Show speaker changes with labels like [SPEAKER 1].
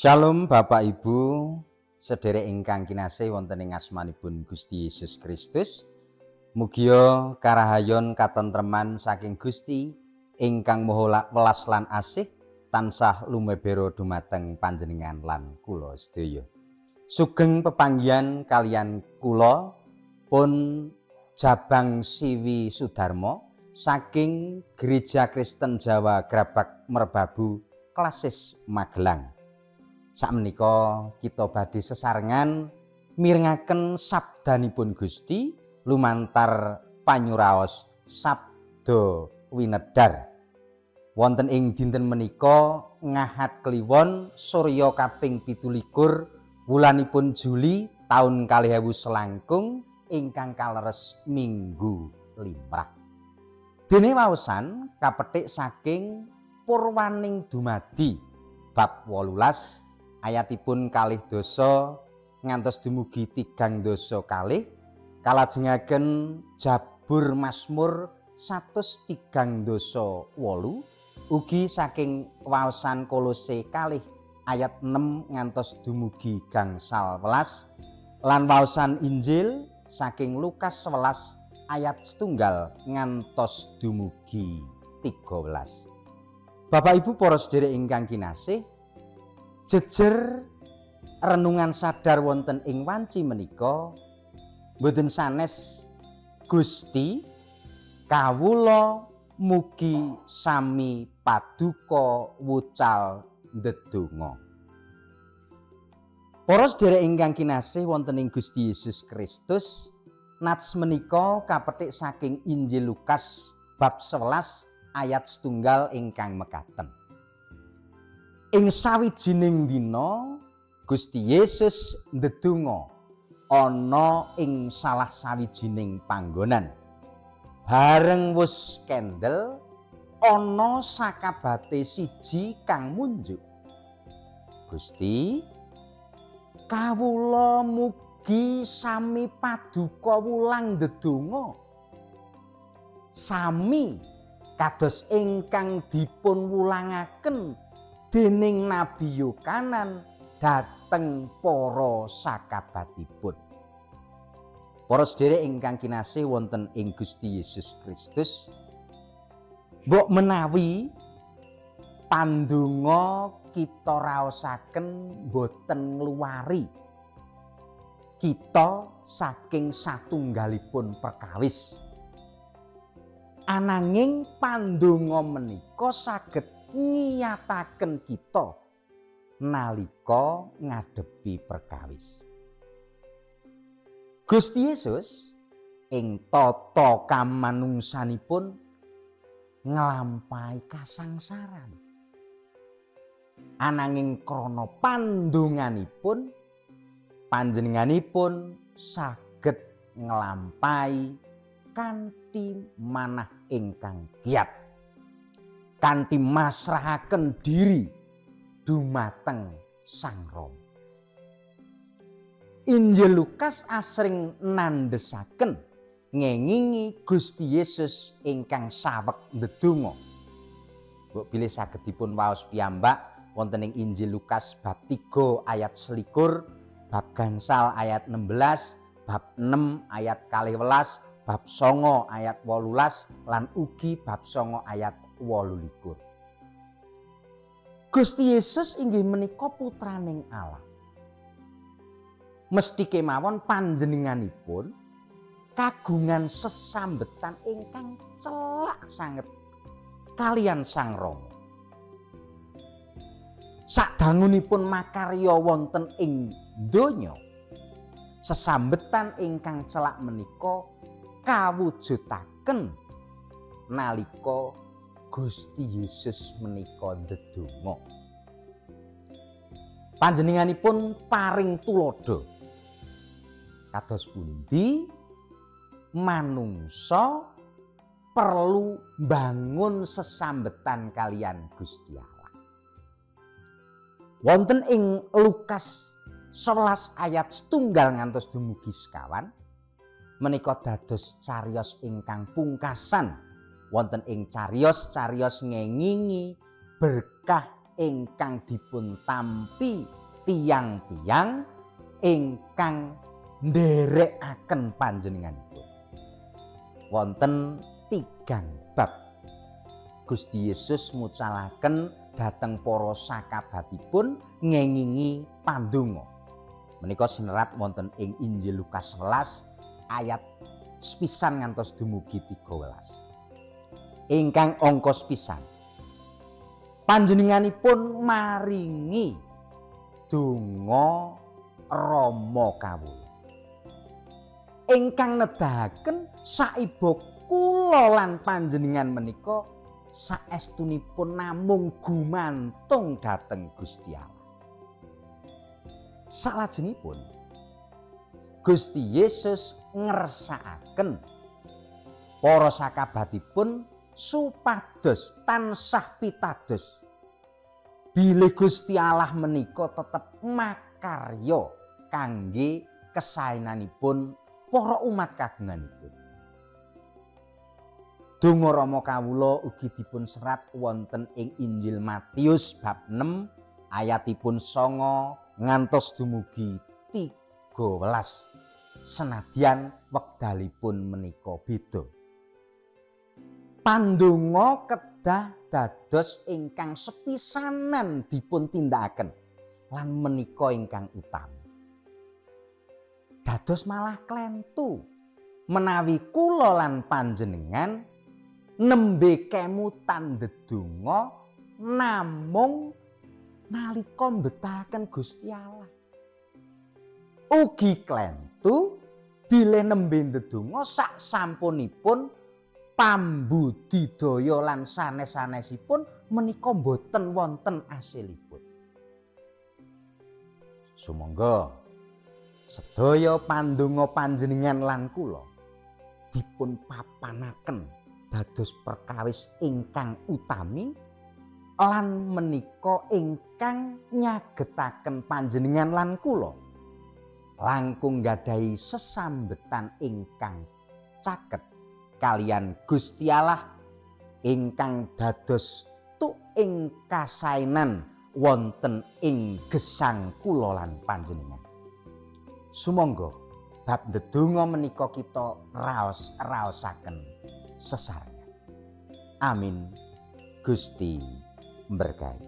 [SPEAKER 1] Shalom Bapak Ibu, sederek ingkang kinasih wonten ing asmanipun Gusti Yesus Kristus. Mugia karahayon katentreman saking Gusti ingkang maha welas lan asih tansah lumebera dumateng panjenengan lan kula sedaya. Sugeng pepanggihan kaliyan kula pun Jabang Siwi Sudarmo saking Gereja Kristen Jawa Grabag Merbabu Klasis Magelang. Sakmenika kita badhe sesarengan mirengaken sabdanipun Gusti lumantar panyuraos Sabda Winedhar. Wonten ing dinten menika Ngahat Kliwon surya kaping 27 wulanipun Juli taun 2000 selangkung ingkang kaleres Minggu Limrah. Dene waosan kapetik saking Purwaning Dumadi bab 18 ayatipun 12 ngantos dumugi 32 kalajengaken Jabur Mazmur 138 ugi saking waosan Kolose 2 ayat 6 ngantos dumugi 11 lan waosan Injil saking Lukas 11 ayat 1 ngantos dumugi 13. Bapak Ibu para sedherek ingkang kinasih, jejer renungan sadar wonten ing wanci menika mboten sanes Gusti kawula mugi sami paduka wucal ndedonga. Para sedherek ingkang kinasih wonten ing Gusti Yesus Kristus, nats menika kapetik saking Injil Lukas bab 11 ayat 1 ingkang mekaten. Ing sawijining dina Gusti Yesus ndedonga ana ing salah sawijining panggonan. Bareng wus kendel ana sakabate siji kang munjuk. Gusti, kawula mugi sami paduka wulang ndedonga. Sami kados ingkang dipun wulangaken dening Nabi Yohanan dhateng para sakabatipun. Para sedherek ingkang kinasih wonten ing Gusti Yesus Kristus, mbok menawi pandonga kita raosaken boten ngluwari kita saking satunggalipun perkawis. Ananging pandonga menika saged ngiyataken kita nalika ngadepi perkawis. Gusti Yesus ing tata kamanungsanipun nglampahi kasangsaran. Ananging krana pandonganipun panjenenganipun saged nglampahi kanthi manah ingkang kiat, kanthi masrahaken diri dumateng Sang Rama. Injil Lukas asring nandhesaken ngengingi Gusti Yesus ingkang saweg ndedonga. Mbok bilih saged dipun waos piyambak wonten ing Injil Lukas bab 3 ayat 21, bab 5 ayat 16, bab 6 ayat 12, bab 9 ayat 18 lan ugi bab 9 ayat 28. Gusti Yesus inggih menika putraning Allah. Mesti kemawon panjenenganipun kagungan sesambetan ingkang celak sanget kaliyan Sang Rama. Sadangunipun makarya wonten ing donya, sesambetan ingkang celak menika kawujudaken nalika Gusti Yesus menika ndedonga. Panjenenganipun paring tuladha kados pundi manungsa perlu mbangun sesambetan kaliyan Gusti Allah. Wonten ing Lukas 11 ayat 1 ngantos dumugi 2 menika dados cariyos ingkang pungkasan wonten ing cariyos-cariyos ngengingi berkah ingkang dipun tampi tiyang-tiyang ingkang nderekaken panjenenganipun. Wonten 3 bab Gusti Yesus mucalaken dhateng para sakabatipun ngengingi pandonga. Menika sinerat wonten ing Injil Lukas 11 ayat sepisan ngantos dumugi 13. Ingkang angka sepisan, panjenenganipun maringi donga Rama kawula ingkang nedahaken saiba kula lan panjenengan menika saestunipun namung gumantung dhateng Gusti Allah. Salajengipun Gusti Yesus ngersakaken para sakabatipun supados tansah pitados bilih Gusti Allah menika tetep makarya kangge kesaenanipun para umat kagunganipun. Donga Rama kawula ugi dipun serat wonten ing Injil Matius bab 6 ayatipun 9 ngantos dumugi 13. Senadyan wekdalipun menika beda. Pandonga kedah dados ingkang sepisanan dipun tindakaken lan menika ingkang utami. Dados malah klentu menawi kula lan panjenengan nembe kemutan ndedonga namung nalika mbetahaken Gusti Allah. Ugi klentu bilih nembe ndedonga sak sampunipun pambudidaya lan sanes-sanesipun menika boten wonten asilipun. Sumangga sedaya pandonga panjenengan lan kula dipun papanaken dados perkawis ingkang utami lan menika ingkang nyagetaken panjenengan lan kula langkung nggadahi sesambetan ingkang caket kalian Gusti Allah ingkang dados tuk ing kasaenan wonten ing gesang kula lan panjenengan. Sumangga bab ndedonga menika kita raos-raosaken sesarengan. Amin. Gusti mberkahi.